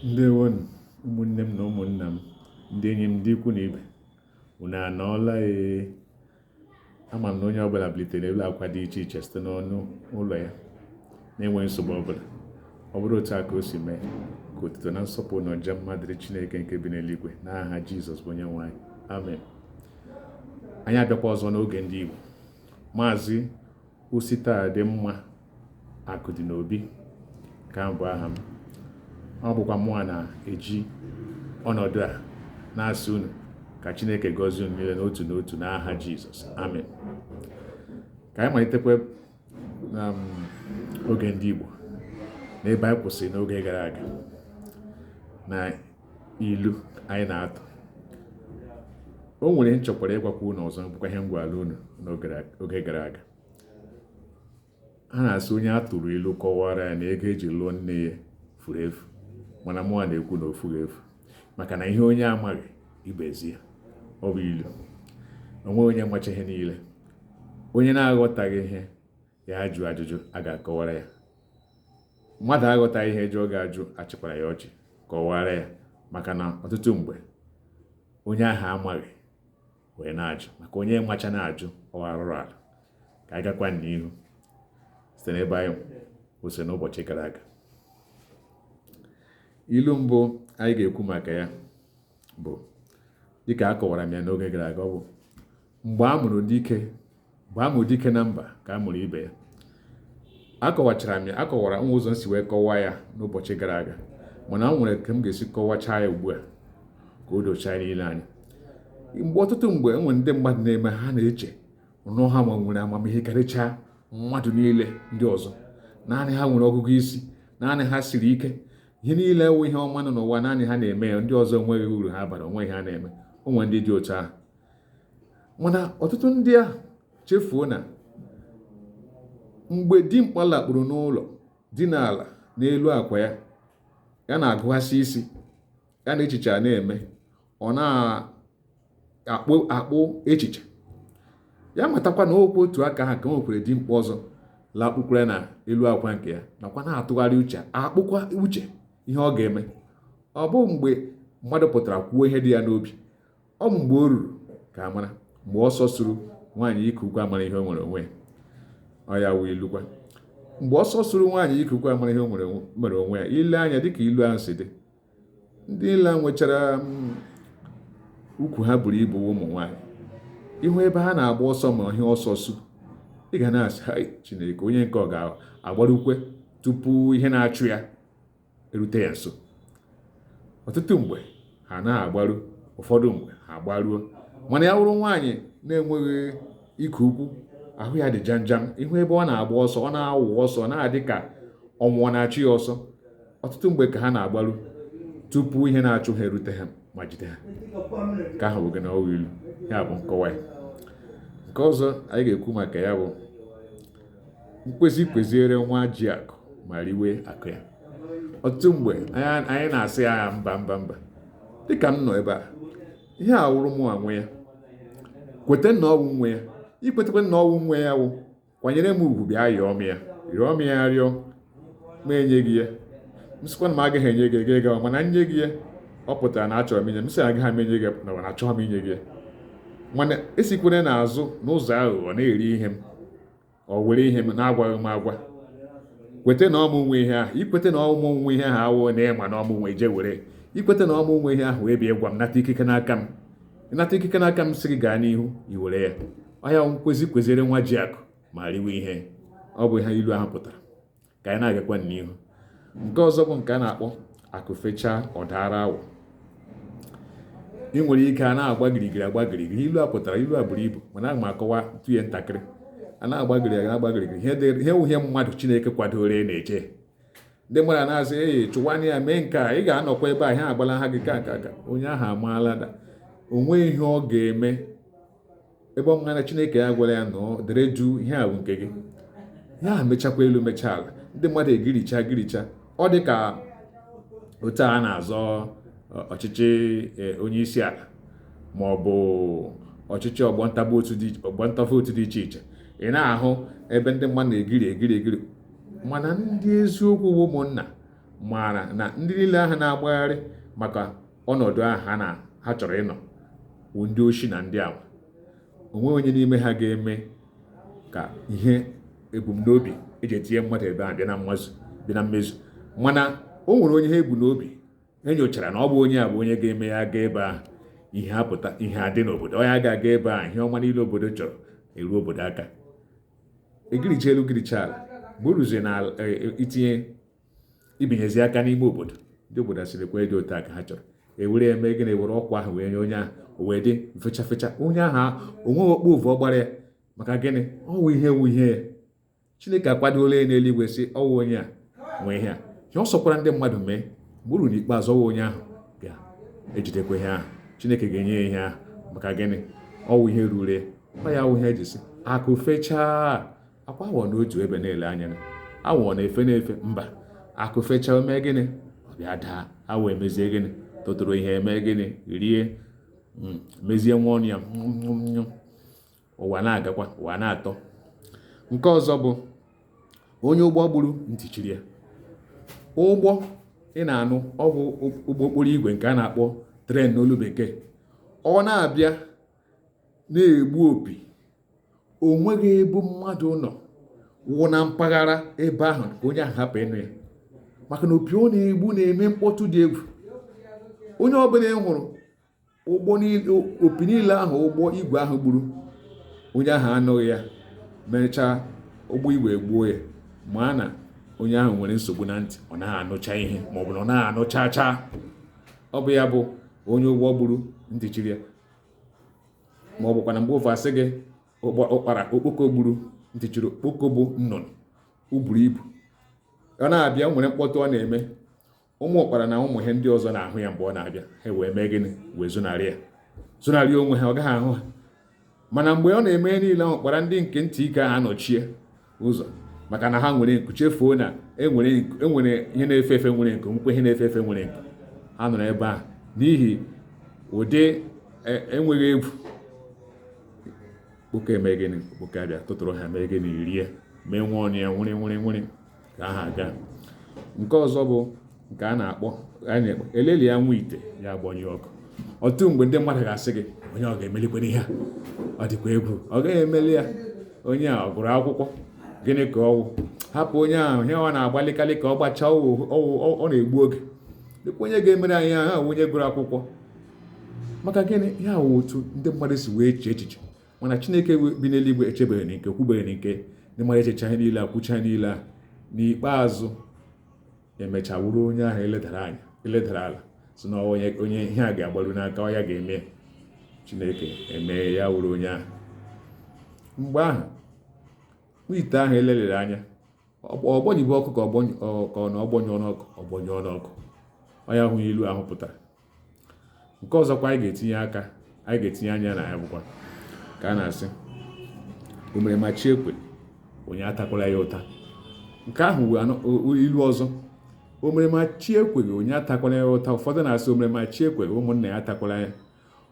Ndewonu ụmụnne m na ụmụnna m, ndị enyi m, ndị ikwu na ibe. Unu anọọla? Ee, ama m na onye ọbụla bilitere elu akwa dị iche iche site n'ọnụ ụlọ ya na-enweghị nsogbu ọbụla. Ọ bụrụ otu a ka o si mee, ka otuto na nsọpụrụ na ọja mma dịrị Chineke nke bi n'eluigwe, n'aha Jizọs bụ onye nwe anyị. Amen. Anyị abịakwa ọzọ n'oge ndị Igbo. Maazị Ositadịmma Akụdịnobi ka bụ aha m. Ọ bụkwa mụnwa na-eji ọnọdụ a na-asị unu ka Chineke gọzie unu niile n'otu n'otu n'aha Jizọs. Amen. Ka anyị malitekwa na oge ndị Igbo n'ebe anyị kwụsịrị n'oge gara aga na ilu anyị na-atụ. O nwere m chọkwara ịgwakwa unu ọzọ, bụkwa ihe m gwara unu n'oge gara aga. A na-asị onye a tụrụ ilu kọwara ya na ego eji lụọ nne ya furu efu, mana mụnwa na-ekwu na o fughị efu, maka na ihe onye amaghị ibe ezi ya. Ọ bụ ilu. Onweghị onye macha ihe niile. Onye na-aghọtaghị ihe, ya jụọ ajụjụ, a ga-akọwara ya. Mmadụ aghọtaghị ihe jụọ gị ajụ, achịkwara ya ọchị, kọwara ya, maka na ọtụtụ mgbe onye ahụ amaghị wee na-ajụ, maka onye macha na-ajụ, ọ arụrụ ala. Ka anyị gakwa n'ihu site n'ebe anyị kwụsịrị n'ụbọchị gara aga. Ilu mbụ anyị ga-ekwu maka ya bụ, dịka a kọwara m ya n'oge gara aga, ọ bụ mgbe a mụrụ dike, mgbe a mụrụ dike na mba ka a mụrụ ibe ya. Akọwachara m ya, akọwara nwa ụzọ m si wee kọwaa ya n'ụbọchị gara aga, mana o nwere ka m ga-esi kọwachaa ya ugbu a ka o dochaa niile anya. Mgbe ọtụtụ mgbe e nwere ndị mmadụ na-eme, ha na-eche na ha ma nwere amamihe karịchaa mmadụ niile ndị ọzọ, naanị ha nwere ọgụgụ isi, naanị ha siri ike, ihe niile wụ ihe ọma nọ n'ụwa naanị ha na-eme ya, ndị ọzọ enweghị uru ha bara, onweghị ha na-eme. O nwere ndị dị otu ahụ, mana ọtụtụ ndị ahụ chefuo na mgbe dimkpa lakpuru n'ụlọ dina ala n'elu akwa ya, ya na-agụghasị isi ya na echiche a na-eme, ọ na-akpụ akpụ echiche ya, matakwa na okwu otu aka ha ka o nwekwara dimkpa ọzọ lakpukwara na elu akwa nke ya, nakwa na-atụgharị uche, akpụkwa uche ihe ọ ga-eme. Ọ bụ mgbe mmadụ pụtara kwuo ihe dị ya n'obi, ọ bụ mgbe o ruru ka a mara. Mgbe ọsọ suru nwaanyị ike ukwu, amara ihe o nwere onwe ya. Ọ ya wụ ilukwa, mgbe ọsọ suru nwaanyị ike ukwu, amara ihe o mere onwe ya. Ile anya dịka ilu ahụ si dị, ndị niile nwechara ukwu ha buru ibu ụmụ nwaanyị, ịhụ ebe ha na-agba ọsọ ma ihe ọsọ su, ị ga na-asị, "Hai Chineke, onye nke ọ ga-agbarukwe tupu ihe na-achụ ya erute ya nso." Ọtụtụ mgbe ha na-agbaru, ụfọdụ mgbe ha agbaruo, mana ya wụrụ nwaanyị na-enweghị ike ukwu, ahụ ya dị jamjam, ịhụ ebe ọ na-agba ọsọ, ọ na-awụ ọsọ, na-adị ka ọnwụ na-achụ ya ọsọ. Ọtụtụ mgbe ka ha na-agbaru tupu ihe na-achụ ha erute ha ma jide ha. Nke ahụ bụ gị na ọwụ ilu ya bụ nkọwa ya. Nke ọzọ anyị ga-ekwu maka ya bụ nkwezi kweziere nwa ji akụ ma riwe akụ ya. Ọtụtụ mgbe anyị na-asị ya mba, mba, mba. Dịka m nọ ebe a, ihe a wụrụ mụ nwe ya, kweta na ọwụ nwe ya. Ikwetekwe na ọwụ nwe ya wụ kwanyere m ugwu, bịa yọọ m ya, rịọ m ya, rịọ ma enye gị ya. M sịkwa na m agaghị enye gị ego ego, mana nye gị ya, ọ pụtara na achọrọ m inye. M sị agaghị m enye gị, na achọghị m inye gị ya. Mana esikwere n'azụ n'ụzọ aghụghọ na-eri ihe m, ọ were ihe m na-agwaghị m agwa. Kweta na ọmụ nwe ihe ahụ. Ikweta na ọmụ nwe ihe ahụ awụ na ịma na ọmụ nwe ije were. Ikweta na ọmụ nwe ihe ahụ wee bịa gwa m, nata ikike n'aka m, nata ikike n'aka m, sị gị gaa n'ihu, i were ya. Ọ ya nkwezi kweziere nwa ji akụ ma riwe ihe. Ọ bụ ihe ilu ahụ pụtara. Ka anyị na-agakwa n'ihu. Nke ọzọ bụ nke a na-akpọ akụ fechaa ọ daara awọ. Ị nwere ike a na-agba girigiri, agba girigiri. Ilu a pụtara, ilu a buru ibu, mana aga m akọwa tụye ntakịrị. A na-agba girigiri, na-agba girigiri, ihe wụ ihe mmadụ Chineke kwadoro na-eche. Ndị mmadụ na-asị, "Ee, chụwana ya, mee nke a, ị ga-anọkwa ebe a, ihe agbala ha gị ka ka ka." Onye ahụ amaala da o nweghị ihe ọ ga-eme, ebe ọ mara Chineke ya gwara ya nọọ dere du, ihe a bụ nke gị. Ya mechakwa elu, mechaa ala, ndị mmadụ egiricha giricha. Ọ dị ka otu a na-azọ ọchịchị onye isi ala ma ọ bụ ọchịchị ọgbọ nta vootu dị iche iche. Ị na-ahụ ebe ndị mmadụ na-egiri egiri egiri, mana ndị eziokwu bụ ụmụnna. Maara na ndị niile ahụ na-agbagharị maka ọnọdụ ahụ ha na ha chọrọ ịnọ bụ ndị oshi na ndị ama. Onweghị onye n'ime ha ga-eme ka ihe ebumnobi eji etinye mmadụ ebe ahụ bịa na mmazu, bịa na mmezu. Mana o nwere onye ha ebu n'obi, e nyochara na ọ bụ onye a bụ onye ga-eme ya gaa ebe ahụ, ihe apụta, ihe adị n'obodo. Ọ ya ga-aga ebe ahụ, ihe ọma niile obodo chọrọ eruo obodo aka. Egiricha elu giricha ala, mgbe o ruzie na itinye ibinyezi aka n'ime obodo, ndị obodo asịrị kwe dị otu a ka ha chọrọ, ewere eme gịnị? Ewere ọkwa ahụ wee nye onye ahụ, o wee dị fecha fecha. Onye ahụ onweghị okpu ovu ọ gbara ya. Maka gịnị? Ọ wụ ihe wụ ihe ya. Chineke akwadola ya n'eluigwe, sị ọwụ onye a nwee ihe a. Ihe ọ sọkwara ndị mmadụ mee, mgbe uru n'ikpeazụ, ọwụ onye ahụ ga-ejidekwa ihe ahụ. Chineke ga-enye ya ihe ahụ. Maka gịnị? Ọwụ ihe ruru ya. Ọ ya wụ ihe eji sị akụ fechaa, akwa awọ n'otu ebe na-ele anya, awọ na-efe na-efe mba. Akụ fechaa, o mee gịnị? Ọ bịa daa. Awọ emezie gịnị? Tụtụrụ ihe, eme gịnị? Rie, mezie nwa ọnụ ya. Ụwa na-agakwa, ụwa na-atọ. Nke ọzọ bụ onye ụgbọ gburu, ntị chiri ya. Ụgbọ ị na-anụ, ọ bụ ụgbọ okporo igwe nke a na-akpọ train n'olu bekee. Ọ na-abịa na-egbu opi, o nweghị ebe mmadụ nọ wụ na mpaghara ebe ahụ ka onye ahụ hapụ ịnụ ya, maka na opi ọ na-egbu na-eme mkpọtụ dị egwu. Onye ọbụla ị hụrụ ụgbọ opi niile ahụ ụgbọ igwe ahụ gburu, onye ahụ anụghị ya, mechaa ụgbọ igwe gbuo ya, ma na onye ahụ nwere nsogbu na ntị, ọ naghị anụcha ihe, maọbụ na ọ naghị anụcha chaa. Ọ bụ ya bụ onye ụgbọ gburu, ntị chiri ya. Ma ọ bụkwa na mgbe ụfọdụ asị gị ụkpara okpoko gburu, ntị chiri. Okpoko bụ nnụnụ uburu ibu. Ọ na-abịa, nwere mkpọtụ ọ na-eme. Ụmụ ụkpara na ụmụ ihe ndị ọzọ na-ahụ ya mgbe ọ na-abịa. Ha wee mee gịnị? Wee zonarị ya, zonarị onwe ha, ọ gaghị ahụ ha. Mana mgbe ọ na-eme niile ahụ, ụkpara ndị nke ntị ike ahụ anọchie ụzọ, maka na ha nwere nku. Chefuo na enwere ihe na-efe efe nwere nku, nkwe ihe na-efe efe nwere nku. Ha nọrọ ebe ahụ n'ihi ụdị enweghị egwu. Okpoko eme gịnị? Okpoko abịa tụtụrụ ha, mee gịnị? Rie, mee nwa ọnụ ya nwụrị nwụrị nwụrị ka ha aga. Nke ọzọ bụ nke a na-akpọ eleli ya nwa ite ya agbanyụ ọkụ. Ọtụtụ mgbe ndị mmadụ ga-asị gị, onye ọ ga-emelikwe ihe a, ọ dịkwa egwu, ọ gaghị emeli ya. Onye a ọ gụrụ akwụkwọ gịnị ka ọwụ? Hapụ onye ahụ, ihe ọ na-agbalịkalị ka ọ gbachaa, ọ na-egbu oge. Dịkwa onye ga-emere anyị ahụ onye gụrụ akwụkwọ. Maka gịnị? Ya wụ otu ndị mmadụ si wee chee echiche. Mana Chineke bi n'eluigwe echebeghị nke, kwubeghị nke ndị mmadụ echecha ihe niile a, kwucha niile a, n'ikpeazụ emechaa wụrụ onye ahụ eledara anya, eledara ala, si na onye onye ihe a ga-agbaru n'aka, ọ ya ga-eme. Chineke emee ya wụrụ onye ahụ. Mgbe ahụ ite ahụ elelere anya, ọgbọnyịbụ ọkụ ka ọ na ọgbọnyụọ n'ọkụ, ọgbọnyụọ n'ọkụ. Ọ ya hụ ilu ahụ pụtara. Nke ọzọkwa anyị ga-etinye aka, anyị ga-etinye anya na ya bụkwa ka a na-asị o mere ma chi ekwe, onye atakwala ya ụta. Nke ahụ wụ ilu ọzọ. O mere ma chi ekweghị, onye atakwala ya ụta. Ụfọdụ na-asị o mere ma chi ekweghị, ụmụnna ya atakwala ya.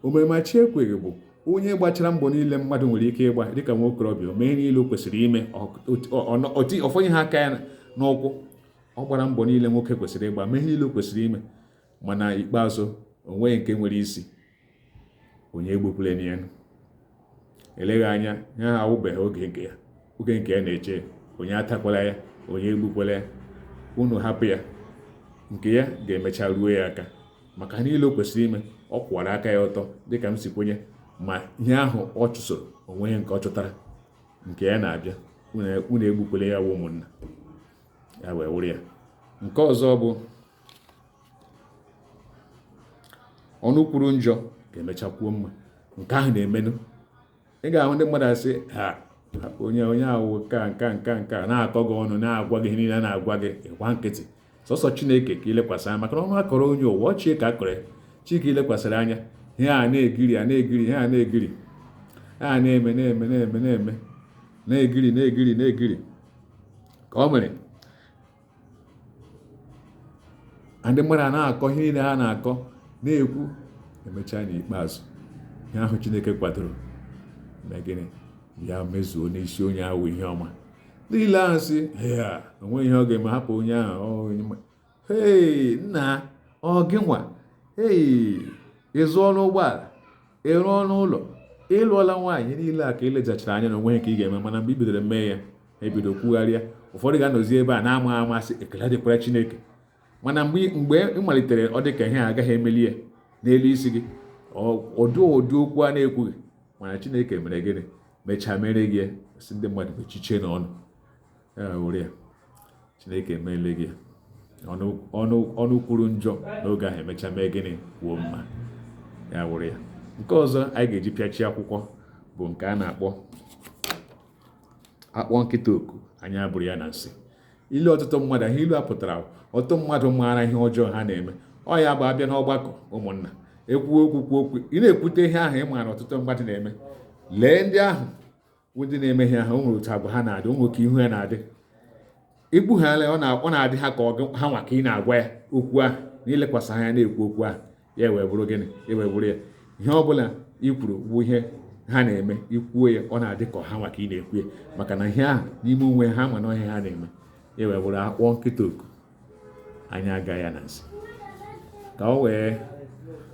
O mere ma chi ekweghị bụ onye gbachara mbọ niile mmadụ nwere ike ịgba dịka nwa okorobịa. O mee niile o kwesịrị ime, ọfọnye ha aka ya n'ụkwụ. Ọ gbara mbọ niile nwoke kwesịrị ịgba, mee niile o kwesịrị ime, mana ikpeazụ o nweghị nke nwere isi. Onye egbukwala ya. Eleghị anya ya ha awụbeghị oge nke ya, oge nke ya na-eche. Onye atakwala ya, onye egbukwala ya. Unu hapụ ya, nke ya ga-emecha ruo ya aka. Maka niile o kwesịrị ime, ọ kwụwara aka ya ọtọ dịka m si kwenye, ma ihe ahụ ọ chụsoro onweghị nke ọ chụtara. Nke ya na-abịa, unu egbukwala ya, wụ ụmụnna ya wee wụrụ ya. Nke ọzọ bụ ọnụ kwuru njọ ga-emecha kwuo mma. Nke ahụ na-emenụ. Ị ga-ahụ ndị mmadụ asị ha hapụ onye onye ahụ nka nka nka nka, na-akọ gị ọnụ, na-agwa gị ihe niile na-agwa gị, ịgwa nkịtị. Sọsọ Chineke ka ilekwasị anya, maka na ọnụ akọrọ onye ụwa ọchie ka akọrọ ya. Chi ka ilekwasịrị anya. Ihe a na-egiri, a na-egiri, ihe a na-egiri, a na-eme na-eme na-eme na-eme na-egiri na-egiri na-egiri ka ọ mere ndị mmadụ a na-akọ ihe niile ha na-akọ na-ekwu. Emechaa n'ikpeazụ, ihe ahụ Chineke kwadoro mee gịnị? Ya mezuo n'isi onye ahụ ihe ọma. Niile ahụ si ya onwe ihe ọ ga-eme, hapụ onye ahụ. Hei, nna, ọ gị nwa? Hei, ị zụọla ụgbọala, ị rụọla ụlọ, ị lụọla nwaanyị. Niile a ka ị lejachara anya na onweghị ka ị ga-eme, mana mgbe i bidoro mee ya, ebido kwugharịa. Ụfọdụ ga-anọzi ebe a na-ama amasị, ekele dịkwara Chineke. Mana mgbe ị malitere, ọ dị ka ihe a agaghị emeli ya n'elu isi gị, ụdị ụdị okwu a na-ekwughị. Mana Chineke mere gịnị? Mechaa mere gị ya, si ndị mmadụ mechichie n'ọnụ ya were ya. Chineke emeele gị ya. Ọnụ kwuru njọ n'oge ahụ emecha mee gịnị? Kwuo mma. Ya wụrụ ya. Nke ọzọ anyị ga-eji pịachie akwụkwọ bụ nke a na-akpọ akpọ nkịta oku, anya abụrụ ya na nsị. Ilu ọtụtụ mmadụ ihe ilu a pụtara, ọtụtụ mmadụ maara ihe ọjọọ ha na-eme. Ọ ya bụ abịa n'ọgbakọ ụmụnna, ekwuo okwu, kwuo okwu, ị na-ekwute ihe ahụ ị maara ọtụtụ mmadụ na-eme. Lee ndị ahụ bụ ndị na-eme ihe ahụ, o nwere otu agwa ha na-adị, o nwere ka ihu ya na-adị. Ikwughala, ọ na-adị ha ka ha nwa ka ị na-agwa ya okwu ahụ, na ilekwasị anya na-ekwu okwu ahụ, ya wee bụrụ gịnị? Ya wee bụrụ ya. Ihe ọ bụla i kwuru bụ ihe ha na-eme, ikwuo ya, ọ na-adị ka ha nwa ka ị na-ekwu ya, maka na ihe ahụ n'ime onwe ha ma na ihe ha na-eme. Ya wee bụrụ akpọ nkịta oku, anya aga ya na nsị. Ka ọ wee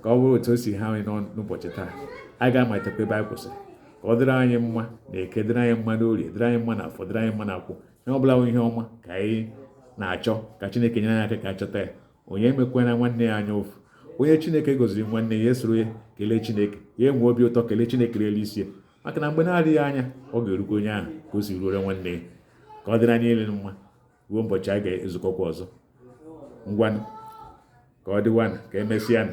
ka ọ bụrụ otu o si ha anyị n'ụbọchị taa, anyị ga-amalitekwa ebe anyị kwụsịrị. Ka ọ dịrị anyị mma na Eke, dịrị anyị mma n'Orie, dịrị anyị mma na Afọ, dịrị anyị mma na Nkwọ. Ihe ọ bụla bụ ihe ọma ka anyị na-achọ, ka Chineke nyere anyị aka ka achọta ya. Onye emekwana nwanne ya anya ụfụ. Onye Chineke gọziri nwanne ya, esoro ya kelee Chineke, ya enwe obi ụtọ kelee Chineke n'elu isi ya, maka na mgbe na-adịghị anya ọ ga-erukwa onye ahụ ka o si ruore nwanne ya. Ka ọ dịrị anyị niile mma ruo ụbọchị anyị ga-ezukọkwa ọzọ. Ngwanụ, ka ọ dịwanụ, ka emesịanụ.